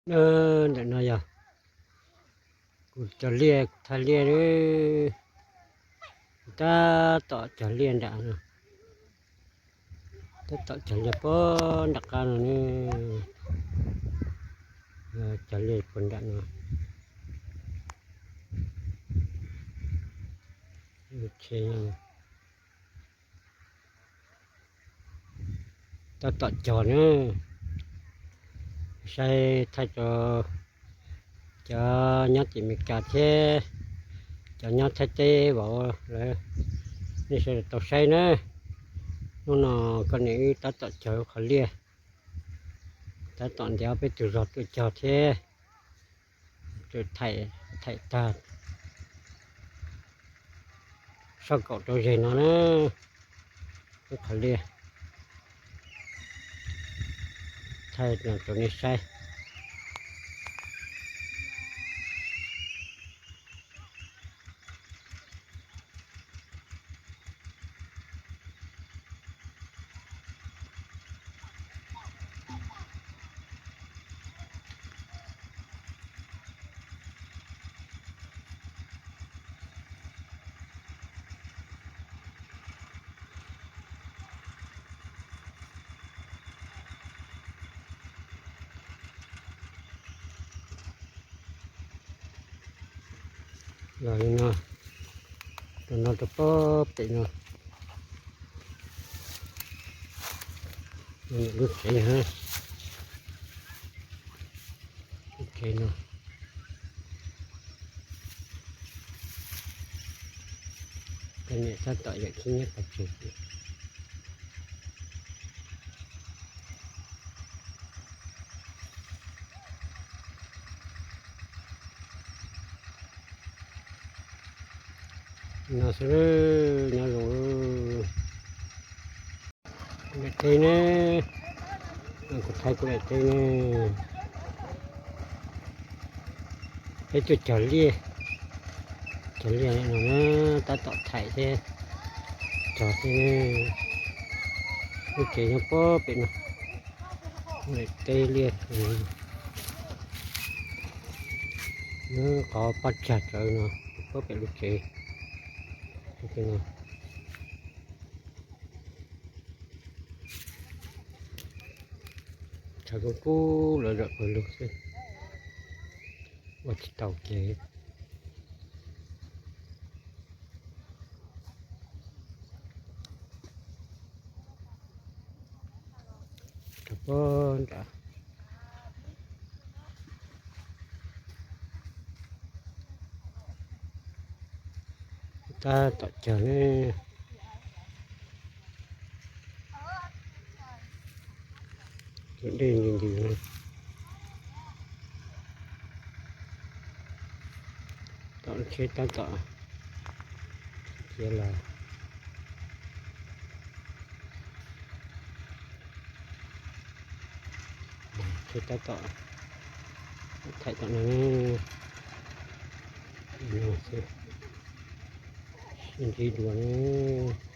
Ntawm no yog kuv cog liaj, kuv thaij liaj, tab tom cog liaj nram no, tab tom cog liaj puag nram qab no ne, cog liaj puag nram no. Tab tom cog na, saib thaij rau cov nyob tim Amelikas thiab cov nyob Thaib teb vauv lawv, nej sawv daws tau saib na. Hnub no koj niam wb tab tom cog qhov liaj, tab tom ntiav peb tus zog tuaj cog thiab, thaij tag soj kaum rau zeg no na, ib qhov liaj thaij rau nej saib. Los li no, rau no rau pob pem no, lub tsev, lub tsev no, koj niam tab tom yawm khib nyiab pov tseg. No xwb, nyob zoo. Kuv daim teb ne, kuv thaij kuv daim teb ne. Peb tuaj cog liaj, cog liaj no na, tab tom thaij thiab cog thiab. Lub tsev nyob pob pem no, daim teb liaj, nyob qhov paj tsag tsawv no, pob pem lub tsev. Tshav kub kub los zom pawg lug xwb, ua tsis tau kev. Rau pob nram, tab tom cog ne. Cog dej ntws ntws, tom tsheb tab tom cia los, tsheb tab tom thaij tom no, sib ntsib dua ne.